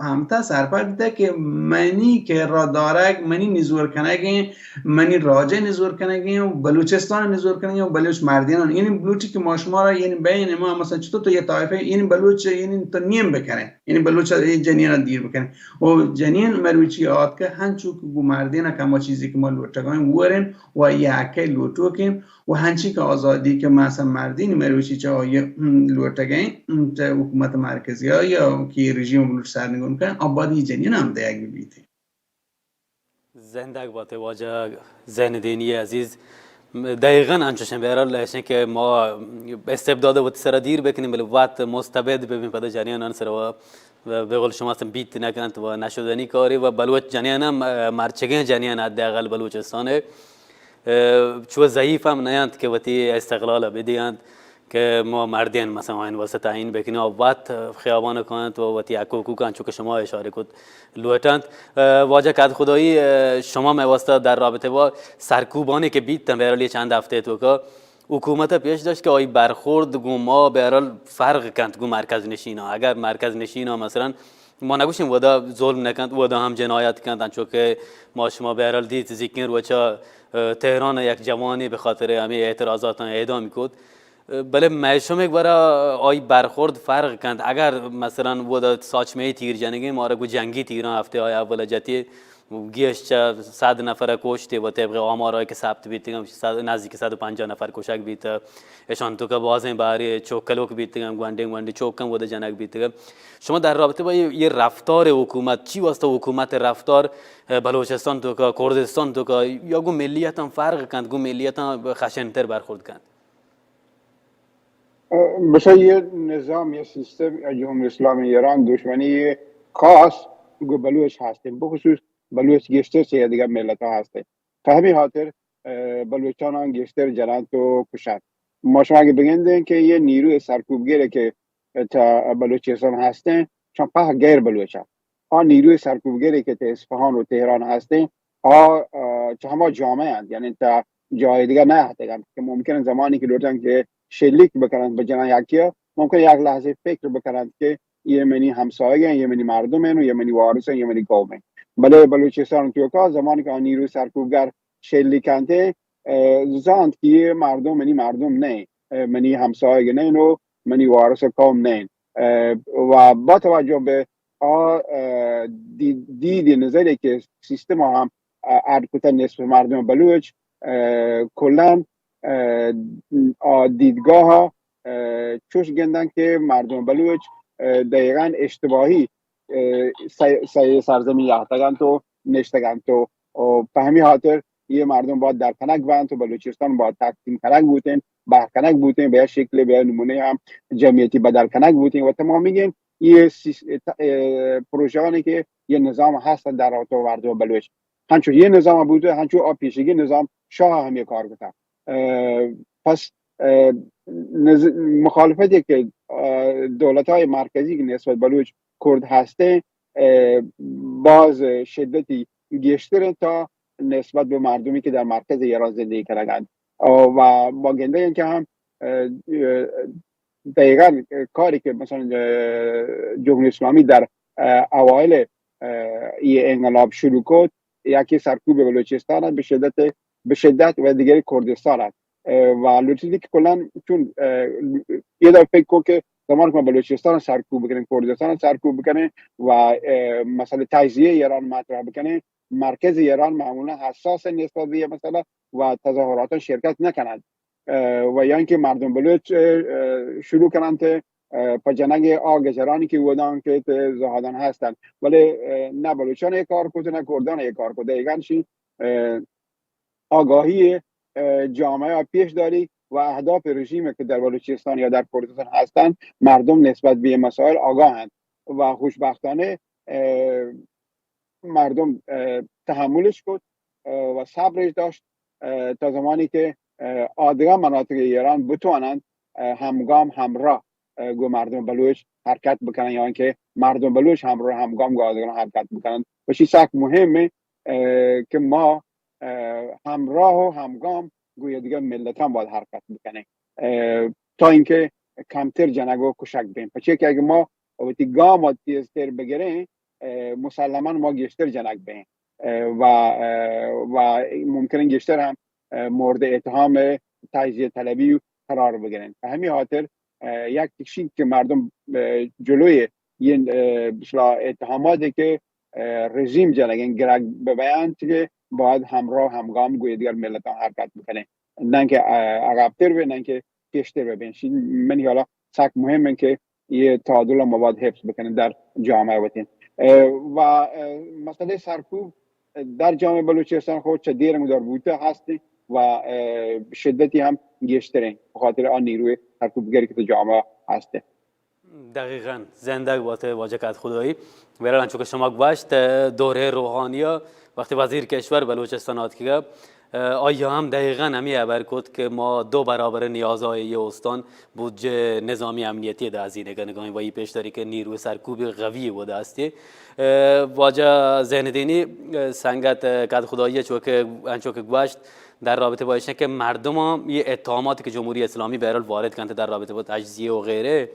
همتا سرپد بیته که منی کرا دارگ، منی نزور کنگین، منی راجه نزور کنگین و بلوچستان نزور کنگین و بلوچ مردینان. یعنی بلوچی که ما شما را، یعنی بین ما مثلا چطور تو یه طایفه، یعنی بلوچ، یعنی تو نیم بکنه، یعنی بلوچ جنین دیر بکنه. و جنین مروچی آتکه هنچو که گو مردین کما چیزی که ما لوٹگاین ورن و یکه لوٹوکین و هنچی که آزادی که ما اصلا مردین مروچی چه آیه، م، لوٹگاین، م، چه حکومت مرکزی ها یا که رژیم بلوچ سرنگون کن، آبادی جنین هم دیگ بیته. زندگ باتے واجہ زین الدینی عزیز. دقیقاً انچوشیں، بہرحال ایشیں کہ ما استبداد وتی سرا دیر بکنیں، بلے وت مستبد ببیں، پدا جنینان سرا و، و بہ قول شما استیں بیت نکنت و نشدنی کاری و بلوچ جنین ہم، مرچگیں جنین حداقل بلوچستان، اه، چو ضعیف ہم نہ انت کہ وتی استقلال بدینت. کہ ما مردین مثلا آیان واسطہ تعیین بکنیں و وت خیابان کاینت و وتی حق و حقوقاں چو کہ شما اشارہ کت لوٹنت. اه، واجہ کد خدائی، اه، شما مئے واسطہ در رابطہ با سرکوبانی کہ بیت، بہرحال یہ چند ہفتے توکا حکومت پیش داشت کہ آئی برخورد گوں ما بہرحال فرق کنت گوں مرکز نشیناں. اگر مرکز نشیناں مثلا ما نگوشیں ودا ظلم نکنت، ودا ہم جنایت کنت، انچو کہ ما شما بہرحال دیت زیکیں روچا، اه، تہران یک جوانے بہ خاطر ہمیں اعتراضاتاں اعدام کت. بلے مئے شمئے گورا آئی برخورد فرق کنت. اگر مثلا ودا ساچمئی تیر جنگیں، مارا گو جنگی تیراں ہفتے آئی اول جتی، گیش چہ صد نفر کشتے و طبق آمارایی کہ ثبت بیتگن، صد، نزدیک صد و پنجاہ نفر کشگ بیت. اشان توکا بازیں بارے چوکلوک بیتگن، گونڈیں گونڈیں چوکاں ودا جنگ بیتگن. شما در رابطہ با یہ، یہ رفتار حکومت، چی واسطہ حکومت رفتار، اه، بلوچستان توکا، کردستان توکا، یا گو ملیتاں فرق کنت، گو ملیتاں خشنتر برخورد کنت؟ بشہ یہ نظام یا سیستم یا جمہوری اسلامی ایران دشمنی خاص گو بلوچ ہستیں، بخصوص بلوچ گیشتر چہ دیگر ملت ها ہستیں. پہ ہمیں خاطر، اه، بلوچانان گیشتر جنانت و کشانت. ما شما اگہ بگندیں کہ یہ نیروی سرکوبگر کہ تا بلوچستان ہستیں، چون پہ غیر بلوچ آ نیروی سرکوبگری کہ تا اصفهان و تهران هستیں، آ، اه، چه هما جامعه انت، یعنی تا جای دیگه نیهتگ انت که ممکن انت زمانی که لوٹن که شلیک بکننت به جنان یکیا، ممکن یک لحظه فکر بکننت که یه منی همسایه انت، یه منی مردم انت و یه منی وارث انت، یه منی قوم انت. بله بلوچستان توکا زمانی که آ نیروی سرکوبگر شلیک کنت، اه، زانت که یه مردم منی مردم نه، اه، منی همسایه نه و منی وارث قوم نه. اه، و با توجه به آ، اه، دی-، دید نظری که سیستم هم، اه، اڈ کتن نصف مردم بلوچ، اه، کلاً، اه، آ دیدگاه، اه، چوش گندن که مردم بلوچ، اه، دقیقاً اشتباهی، اه، سه-، سه سرزمین یهتگنت و نشتگنت و، و په همی خاطر یہ مردم باید در کنگ بنت و بلوچستان باید تقسیم کنگ بوتین، بہر کنگ بوتین، بہ یک شکل، بہ یک نمونے ہم جمعیتی بدل کنگ بوتین و تمامی یہ سیس-، ات-، اه، پروژه‌انی که یه نظام هست در رابطه با مردم بلوچ، هنچو یه نظام بوده، هنچو آ پیشگی نظام شاه هم یه کار بوده. اه، پس، اه، نز-، مخالفتی که، اه، دولت‌های مرکزی که نسبت بلوچ کرد هسته، اه، باز شدتی گیشتر تا نسبت به مردمی که در مرکز ایران زندگی کنند. و ما گنده که هم، اه، اه، دقیقاً کاری که مثلاً، اه، جمهوری اسلامی در، اه، اوایل، اه، ای انقلاب شروع کرد، یکی سرکوب بلوچستان است به شدت، به شدت و دیگری کردستان است. اه، و لوٹیدی که کلاً چون، اه، یه دفعه فکر کو که زمان که ما بلوچستان سرکوب بکنیم، کردستان سرکوب بکنیم و، اه، مسئله تجزیه ایران مطرح بکنیم، مرکز ایران معمولاً حساس نسبت به یه مسئله و تظاهرات شرکت نکنند. اه، و یا اینکه مردم بلوچ، اه، شروع کنند، اه، په جنگ آ گجرانی که ودان که ته زهادان هستند. ولی، اه، نه بلوچان یک کار کرده، نه کردان یک کار کرده. ایگان شی، اه، آگاهی، اه، جامعه پیش داری و اهداف رژیم که در بلوچستان یا در کردستان هستند، مردم نسبت به این مسائل آگاهند و خوشبختانه، اه، مردم، اه، تحملش کرد، اه، و صبرش داشت، اه، تا زمانی که، اه، آ دگه مناطق ایران بتوانند، اه، همگام همراه، اه، گو مردم بلوچ حرکت بکنن یا اینکه مردم بلوچ همراه همگام گو آ دگه حرکت بکنن. و چی سک مهمه، اه، که ما، اه، همراه و همگام گو یه دیگه ملت هم باید حرکت بکنیم، اه، تا اینکه کمتر جنگ و کشک بیم. پچه که اگه ما وتی گام تیزتر بگیریم، اه، مسلماً ما گیشتر جنگ بیں، اه، و، اه، و ممکنه گیشتر هم، اه، مورد اتهام تجزیه طلبی قرار بگیرن. به همین خاطر، اه، یک چیزی که مردم، اه، جلوی این، اه، مثلا اتهاماتی که، اه، رژیم جنگین گرگ ببیند که باید همراه همگام گوی دیگر ملتان حرکت بکنه، نه که، اه، عقبتر به، نه که پیشتر ببین. شی من حالا سک مهمه که یه تعادل ما باید حفظ بکنن در جامعه وطن. اه، و، اه، مسئله سرکوب در جامعه بلوچستان خود چه دیرم در بوته هست و، اه، شدتی هم گیشترین به خاطر آن نیروی سرکوبگری که تو جامعه هست. دقیقاً. زندگ باته واجه کدخدایی. بهرحال، انچو که شما گوشت، اه، دوره روحانیا وقتی وزیر کشور بلوچستان آتکگا، اه، آیا هم دقیقاً همی خبر کت که ما دو برابر نیازهای یه استان بودجه نظامی امنیتی ده هزینه کنگاین و ای پیش داری که نیروی سرکوب قوی و دستی. اه، واجه زین الدینی، اه، سنگت، اه، کدخدایی چو که، انچو که گوشت در رابطه با ایشان که مردم یه اتهاماتی که جمهوری اسلامی بهرحال وارد کنت در رابطه با تجزیه و غیره،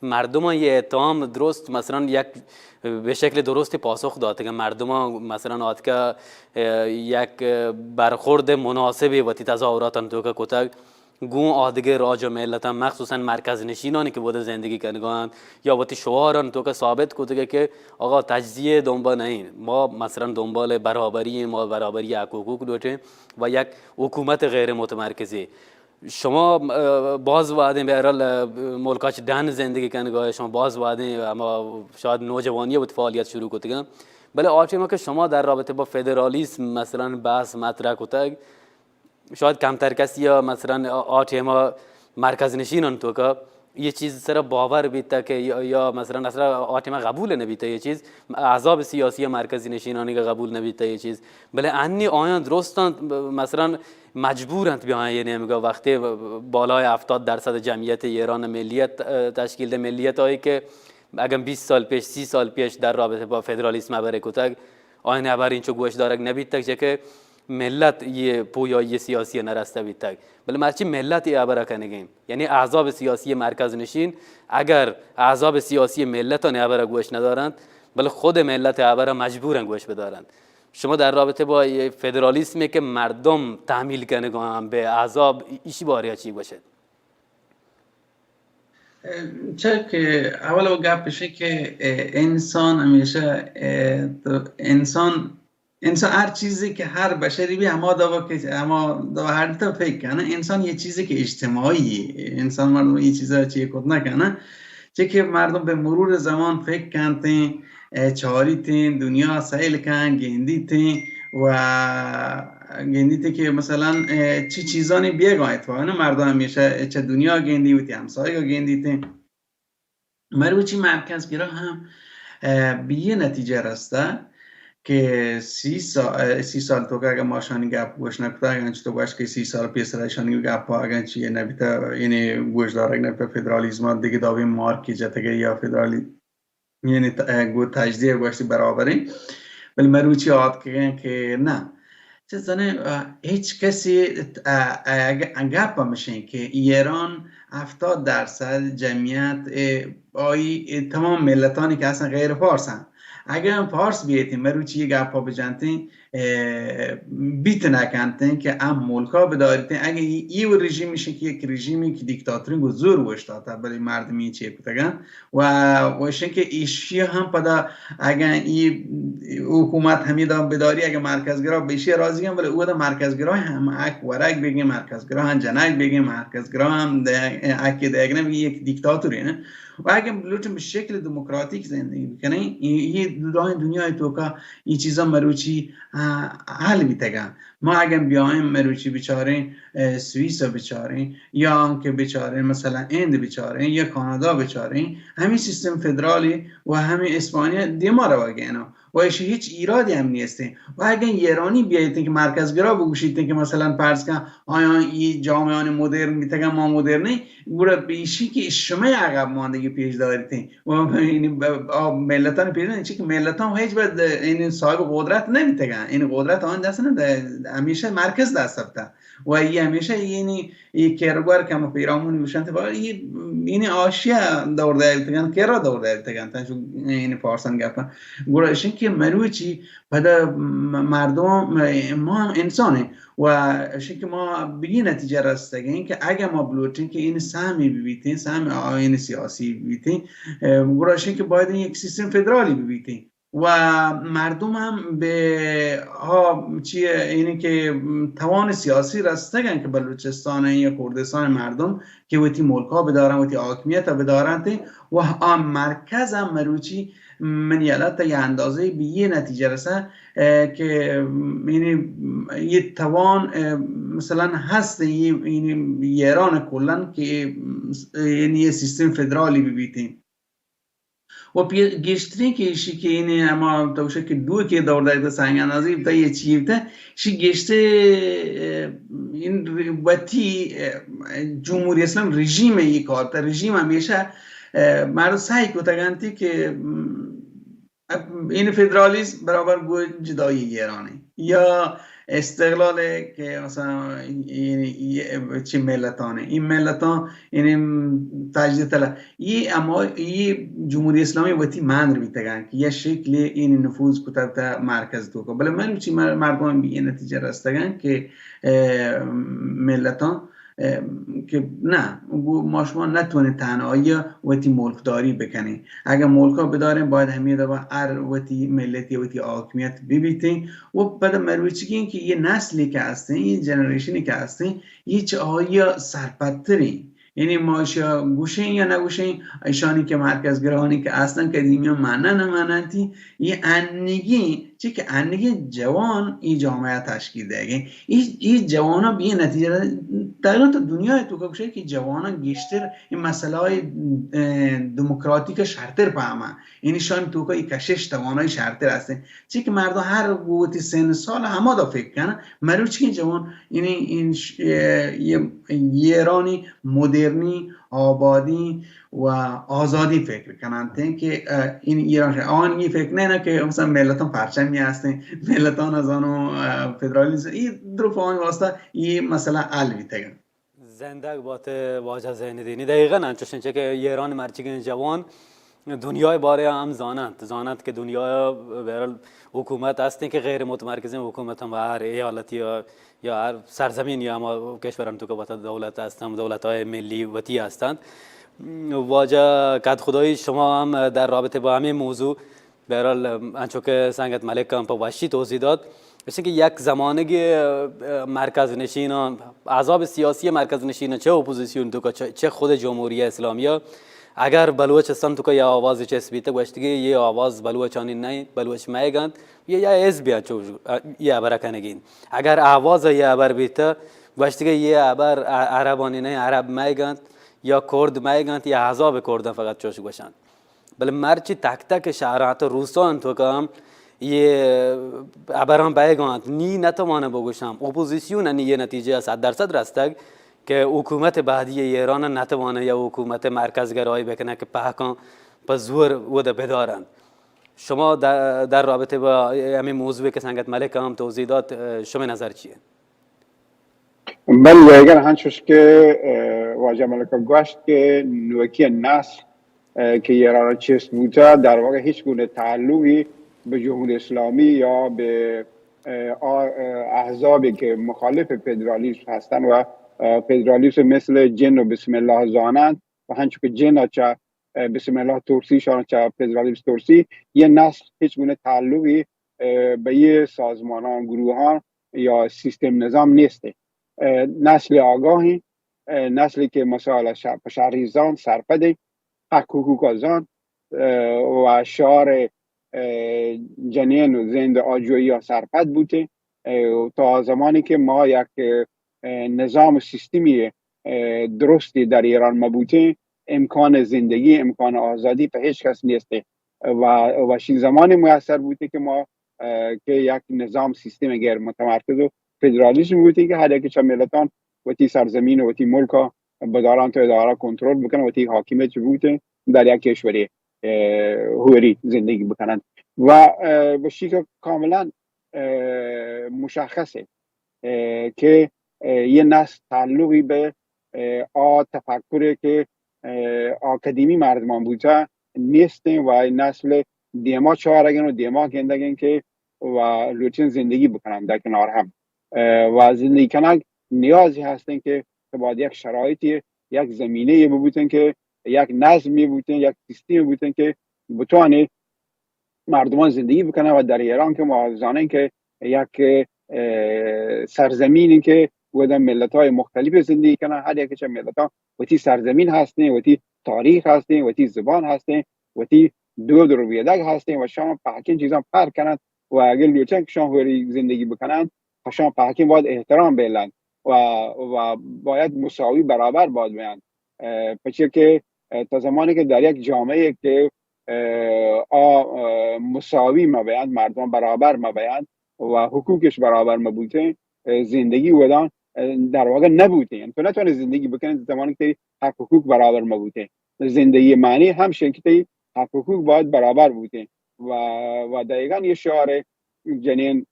مردم یه اتهام درست، مثلاً یک، به شکل درست پاسخ داد که مردم مثلاً آتکا، اه، یک برخورد مناسبی وتی تظاهراتان توکا کتگ، گوں آدگہ راج و ملتاں، مخصوصاً مرکز نشینانی کہ ودا زندگی کنگا انت، یا وتی شعاران توکا ثابت کتگ کہ آقا تجزیہ دنبال نہ ایں، ما مثلاً دنبال برابری ایں، ما برابری حق حقوق لوٹیں و یک حکومت غیر متمرکزی. شما، اه، باز وہدیں بہرحال، اه، ملکا چہ ڈن زندگی کنگا، شما باز وہدیں ہما شاید نوجوانی وتی فعالیت شروع کتگاں، بلے آ ٹائما کہ شما در رابطہ با فدرالیسم مثلاً بحث مطرح کتگ، شاید کمتر کسی ءَ مثلاً آ، آ ٹائم ءَ مرکز نشینان توکا یہ چیز سرا باور بیتا کہ یا، یا مثلاً اصلاً آ ٹائم ءَ قبول نہ بیتا یہ چیز، احزاب سیاسی ءَ مرکز نشینانی کہ قبول نہ بیتا یہ چیز، بلے انی آیاں درستاں مثلاً مجبور انت بیاین یہ نیمگا وقتی بالای ہفتاد درصد جمعیت ایران ملیت، اه، تشکیل دے ملیت آئی کہ اگاں بیست سال پیش، سی سال پیش در رابطہ با فدرالیسم ہبرے کتگ، آیانی ہبر اینچو گوش دارگ نہ بیتگ، چہ کہ ملت یہ پویایی سیاسی نرستہ بیتگ، بلے مرچی ملت یہ ہبرا کنگیں، یعنی احزاب سیاسی مرکز نشین اگر احزاب سیاسی ملتانی ہبرا گوش ندارنت، بلے خود ملت ہبرا مجبورن گوش بدارنت. شما در رابطہ با یہ فدرالیسمی کہ مردم تحمیل کنگا انت بہ احزاب، ایشی بارہ چی گوشت؟ چہ کہ اول و گپ اش کہ، اه، انسان ہمیشہ، اه، تو انسان، انسان ہر چیزی کہ ہر بشری بھی ہما دوا کہ ہما دوا ہر تو فکر کنه، انسان یہ چیزی کہ اجتماعی ہے، انسان مردم یہ چیزا چی خود نہ کنه، چہ کہ مردم بہ مرور زمان فکر کنتیں، اه، چاریتیں، دنیا سیل کن، گندیتیں و گندیت کہ مثلاً، اه، چی چیزانی بیگا اتفاق نه، مردم همیشه چه دنیا گندی، وتی همسایگا گندیت. مروچی مرکزگرا هم، اه، به یه نتیجه رسته که سی سال، اه، سی سال تو که اگه ما شانی گپ گوش نکتا، اگه چطور باش که سی سال پیسر شانی گپ ها اگه چیه نبیتا، یعنی گوش دارگ نبیتا، فدرالیزم ها دیگه داوی مارکی جتگه یا فدرالی یعنی ت-، اه، گو تجزیه گوشتی برابریں، بلے مروچی آتکگیں کہ نہ. چہ زنے، اه، هیچ کسی، اه، اه، اگہ گپ ہمشیں کہ ایران هفتاد درصد جمعیت، اه، آئی، اه، تمام ملتانی کہ اصلاً غیر فارس ہیں. اگہ ہم فارس بیتیں، مروچی یہ گپ بجنتیں، اه، بیت نکنتیں کہ ہم ملکا بداریتیں. اگہ ای، ای و رژیم ایشی کہ یک رژیمی کہ دیکتاتوری گو زور وشتاتا، بلے مردمی چے کتگن، و، و ایشی کہ ایشی ہم پدا اگاں ای حکومت ہمیدا بداری، اگاں مرکزگرا بہ ایشی راضی ہم، بلے اودا مرکزگرا ہم حق ورگ بگیں، مرکزگرا ہم جنگ بگیں، مرکزگرا ہم دے-، حق دیگ نہ بگیں، یک دیکتاتوری نہ. و اگاں لوٹیں بہ شکل دموکراتیک زندگی بکنیں، ای، ای دراہیں دنیای توکا ای چیزاں مروچی، آ، حل بیتگاں. ما اگاں بیائیں مروچی بچاریں، اه، سوئیس ء بچاریں، یا آنکہ بچاریں، مثلاً ہند بچاریں یا کانادا بچاریں، ہمیں سیستم فدرالی و ہمیں اسپانیا دیما روگا انت و ایشی ہچ ایرادی ہم نیستیں. و اگاں ایرانی بیایتیں کہ مرکزگرا بگوشیتیں کہ مثلاً فرض کن آیاں ای جامعہانی مدرن بیتگاں، ما مدرن ایں، گڑا ایشی کہ شمئے عقب ماندگی پیش داریتیں و یعنی ب-، آ ملتانی پیش داریتیں، چی کہ ملتان ہیچ وقت یعنی صاحب قدرت نبیتگاں، یعنی قدرت آن دست نہ، ہمیشہ مرکز دست بوتا. و ای ہمیشہ یعنی ای کیرگور کہ ہم پیرامون گوشنت، با ای، یعنی آشیا دور دایتگان، کیرا دور دایتگان، تا چو یعنی پارسان گپا. گڑا اشن کہ مروچی پدا م-، مردم، ما انسان ایں و اشن کہ ما بگی نتیجہ رستگیں کہ اگہ ما بلوٹیں کہ این سہمی ببیتیں، سہم آئین سیاسی ببیتیں، اه، گڑا اشن کہ باید یک سیستم فدرالی ببیتیں. و مردم ہم بہ آ چی، یعنی کہ توان سیاسی رستگن کہ بلوچستان یا کردستان مردم کہ وتی ملکا بدارن، وتی حاکمیت بدارن و آ مرکز ہم مروچی منی حالت تا یہ اندازے بہ یہ نتیجہ رسا، اه، کہ یعنی یہ توان، اه، مثلاً ہست یہ، یعنی ایران کلن کہ، یعنی یہ سیستم فدرالی ببیتیں. و پی-، گیشترین کہ ایشی کہ این ہما توشہ کہ دو کہ دور دایتا سنگ اندازی بتا یہ چی بتا، شی گیشتر، اه، این ر-، وتی، اه، جمهوری اسلام رژیم یہ کار تا، رژیم ہمیشہ، اه، مردم سعی کتگنتی کہ، م، این فدرالیسم برابر گو جدایی ایرانی یا استقلال کہ مثلاً این، این، چی ملتانی، این ملتان یعنی تجزیه طلب. یہ اما یہ جمهوری اسلامی وتی مندر بیتگن کہ یہ شکل این نفوذ کتگ تا مرکز توکا. بلے مروچی مر-، مردم بہ یہ نتیجہ رستگن کہ، اه، ملتان، اه، کہ نہ، گو ما شما نتوانیں تنہایی وتی ملکداری بکنیں. اگہ ملکا بداریں، باید ہمیں دبا ہر وتی ملتی وتی حاکمیت ببیتیں. و پدا مروچگیں کہ یہ نسلی کہ ہستیں، یہ جنریشنی کہ ہستیں، یہ چہ آیا سرپدتریں. یعنی ما اشیا گوشیں یا نگوشیں، ایشانی کہ مرکز گرانی کہ اصلاً قدیمی مانا نماننتی، یہ انگی، چی کہ انگی جوان ای جامعہ تشکیل دے گے. ای، ای جوانا بی نتیجہ تقریباً تو دنیا تو کہ گوشے کہ جوانا گیشتر این مسئلہ های، اه، دموکراتیک شرتر پہما. یعنی شان تو کہ ای کشش توانای شرتر هستن. چی کہ مردم ہر گوتی سن سال ہما دا فکر کنن، مروچی جوان یعنی این ش-، اه، یہ، ایرانی مدرنی، آبادی و آزادی فکر کننت کہ، اه، این ایران شہ-، آن یہ فکر نہ کہ مثلاً ملتان پرچمی ہستیں، ملتان از آنو، اه، فدرالیزم، یہ دروپ آن واسطہ یہ مسئلہ حل بیتگن. زندگ بات واجہ زین الدینی. دقیقاً انچوش انت کہ ایران مرچیگیں جوان دنیای بارے ہم زاننت، زاننت کہ دنیا بہرحال حکومت ہستیں کہ غیر متمرکزیں حکومت ہم ہر ایالتی یا، یا ہر سرزمین یا ہما کشوران تو کہ وتا دولت ہست، ہم دولت‌های ملی وتی ہستند. واجہ کدخدایی، شما ہم در رابطہ با ہمیں موضوع بہرحال، انچو کہ سنگت ملک ہم پہ وشی توضیح دات، گوشتن کہ یک زمانگے، اه، مرکز نشینان، احزاب سیاسی مرکز نشینان، چہ اپوزیسیون تو کہ چہ، چہ خود جمہوری اسلامیہ، اگر بلوچستان توکا یا آواز چست بیتہ، گوشتگی یہ آواز بلوچانی نہ انت، بلوچ مئیگ انت، یہ یا حزب یا چو یہ ہبر کنگی انت۔ اگر آواز یہ ہبر بیتہ، گوشتگی یہ ہبر ع-، عربانی نہ، عرب مئیگ انت، یا کرد مئیگ انت، یا احزاب کردن فقط چوش گوشنت۔ بلے مرچی تک تک شہرات و روستان توکا ہم یہ ہبراں بئیگ انت، نی نتوانہ بگوشم۔ اپوزیسیون نی یہ نتیجہ صد درصد رستگ کہ حکومت بعدی ایران نتوانہ یا حکومت مرکز گرایی بکنہ کہ پہکاں پہ زور ودا بدارن۔ شما در، در رابطہ با ہمیں موضوع کہ سنگت ملک ہم توضیح دات، شما نظر چیئے؟ بلے اگر ہنچوش کہ، اه، واجہ ملک گوشت کہ نوکی نسل، اه، کہ ایران چست بوتا، در واقع ہیچ گونه تعلقی به جمهوری اسلامی یا به، اه، آ-، اه، احزابی که مخالف فدرالیسم هستند و، اه، فدرالیسم مثل جن و بسم الله زانند و هنچو که جن چه، اه، بسم الله ترسی، شان چه فدرالیسم ترسی، یه نسل هیچ گونه تعلقی، اه، به یه سازمانان، گروهان یا سیستم نظام نیست. اه، نسل آگاهی، اه، نسلی که مثال ش-، په شهریزان سرپدی، حق حقوق زان، اه، و شعار، اه، جنین و زند آجویی ها سرپد بوته. اه، تا زمانی که ما یک، اه، نظام و سیستمی، اه، درستی در ایران مبوته، امکان زندگی، امکان آزادی په هیچ کس نیسته. و، و شین زمانی میسر بوته که ما، اه، که یک نظام سیستم غیر متمرکز و فدرالیسم بوته که هر یکی چه ملتان وتی سرزمین و وتی ملک بداران تو اداره کنترل بکنن، وتی حاکمیت بوته در یک کشوری، اه، هوری زندگی بکنن. و، اه، بشی که کاملاً، اه، مشخصه، اه، که، اه، یه نسل تعلقی به، اه، آ تفکره که، اه، آکادمی مردمان بوته نیستن و نسل دیما چارگن و دیما گندگن که و لوچن زندگی بکنن در کنار هم. اه، و زندگی کنگ نیازی هستن که، که باید یک شرایطی، یک زمینه ببوتن که یک نظمی بوتن، یک سیستمی بوتن که بتوانه مردمان زندگی بکنن و در ایران که ما زانن که یک، اه، سرزمینی که گودن ملت‌های مختلف زندگی کنن، هر یک چه ملتان وتی سرزمین هستن، وتی تاریخ هستن، وتی زبان هستن، وتی دود و رویدگ هستن و شان پهکین چیزان پر کنن و اگر لوچن که شان هوری زندگی بکنن، شان پهکین باید احترام بیلن و، و باید مساوی برابر باید بیان. اه، پچه که، اه، تا زمانی که در یک جامعه که، اه، آ، اه، مساوی مبیند، مردم برابر مبیند و حقوقش برابر مبوته، اه، زندگی ودان، اه، در واقع نبوته. یعنی تو نتوانی زندگی بکنی زمانی که حق حقوق برابر مبوته. زندگی معنی هم شنکتی حق حقوق باید برابر بوته. و، و دقیقاً یه شعار جنین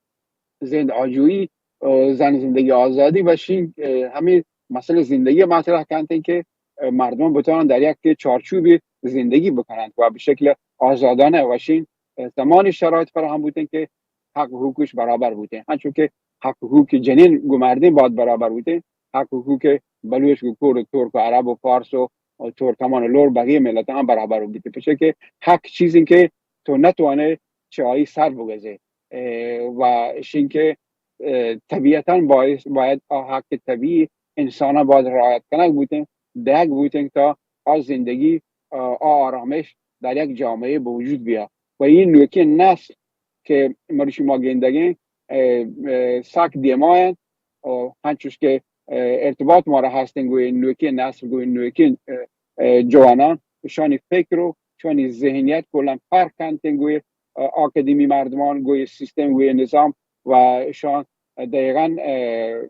زند آجویی، اه، زن زندگی آزادی و شین، اه، همین مسئله زندگی مطرح کنتن که، اه، مردم بتوانن در یک چارچوبی زندگی بکنند و به شکل آزادانه و شین، اه، تمام شرایط فراهم بوتن که حق و حقوقش برابر بوتن. همچون که حق و حقوق جنین گو مردین باید برابر بوتن، حق و حقوق بلوچ گو کور و ترک و عرب و فارس و، و ترکمان و لور بقیه ملت هم برابر بوتن. پچه که حق چیزی که تو نتوانه چه آیی سر بگذه. اه، و شین که، اه، طبیعتاً باعث، باید آ حق طبیعی انسان باید رعایت کنگ بوتن، دهگ بوتن تا آ زندگی، اه، آ آرامش در یک جامعه به وجود بیا. و این نوکین نسل که مروچی ما گندگین، اه، اه، سک دیماین، و هنچوش که، اه، ارتباط ما را هستن گوی نوکین نسل، گوی نوکین، اه، اه، جوانان، شانی فکر و شانی ذهنیت کلاً فرق کنتن گوی، اه، آکادمی مردمان، گوی سیستم، گوی نظام و شان دقیقاً، اه،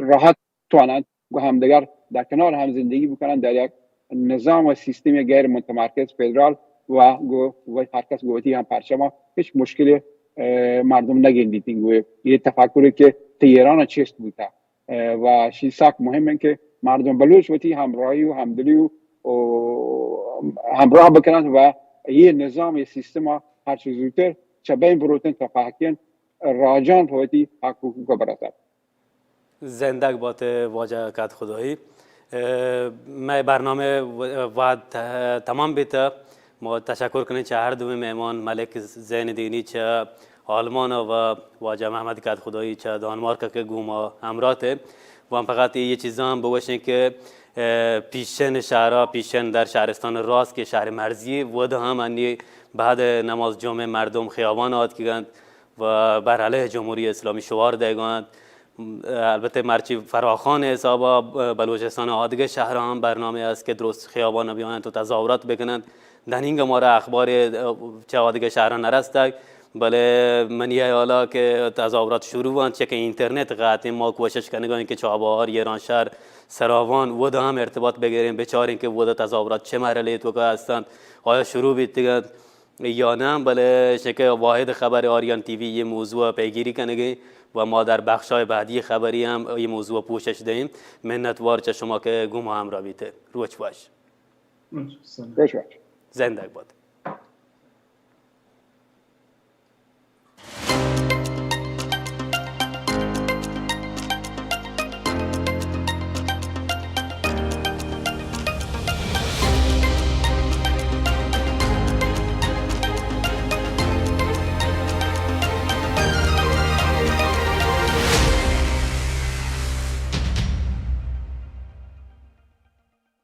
راحت توانند گو همدیگر در کنار هم زندگی بکنند در یک نظام و سیستم غیر متمرکز فدرال و گو، گو هر کس گو وتی هم پرچما هیچ مشکل، اه، مردم نگندیتین گو یه تفکری که تی ایران چست بوته. اه، و شی سک مهم انت که مردم بلوچ وتی همراهی و همدلی و، و همراه بکنند و یه نظام، یه سیستم هر چه زودتر چه بین بروتن تا پهکین راجان په وتی حق حقوق برسد. زندگ بات واجہ کد خدایی۔ اه، مئے برنامہ و-، وہد ت-، تمام بیتہ۔ ما تشکر کنیں چہ ہر دوئیں مہمان، ملک زین دینی چہ آلمان و واجہ محمد کد خدایی چہ دانمارک کہ گوں ما ہمراہ ات۔ و ہم فقط یہ چیزاں ہم بگوشیں کہ، اه، پیشن شهرها، پیشن در شهرستان راست که شهر مرزی، ودا هم انی بعد نماز جمعه مردم خیابان آتکگند و بر علیه جمهوری اسلامی شعار دهگند. البته مرچی فراخان حسابا بلوچستان آدگه شهرها هم برنامه است که درست خیابان بیایند و تظاهرات بکنند. دنینگ ما را اخبار چه آدگه شهرها نرستگ، بلے منی حیالا که تظاهرات شروع انت، چه که اینترنت قطع، ما کوشش کنگا ایں که چابهار، ایرانشهر، سراوان، ودا هم ارتباط بگریں، بچاریں که ودا تظاهرات چه مرحله توکا هستند، آیا شروع بیتگند یا نه، بلے شکه واحد خبر آریان تی وی یہ موضوع پیگیری کنگے و ما در بخشای بعدی خبری هم یہ موضوع پوشش دهیم. منتوار چه شما که گو ما همراه بیته. روچ وش. روچ وش. زندگ باد.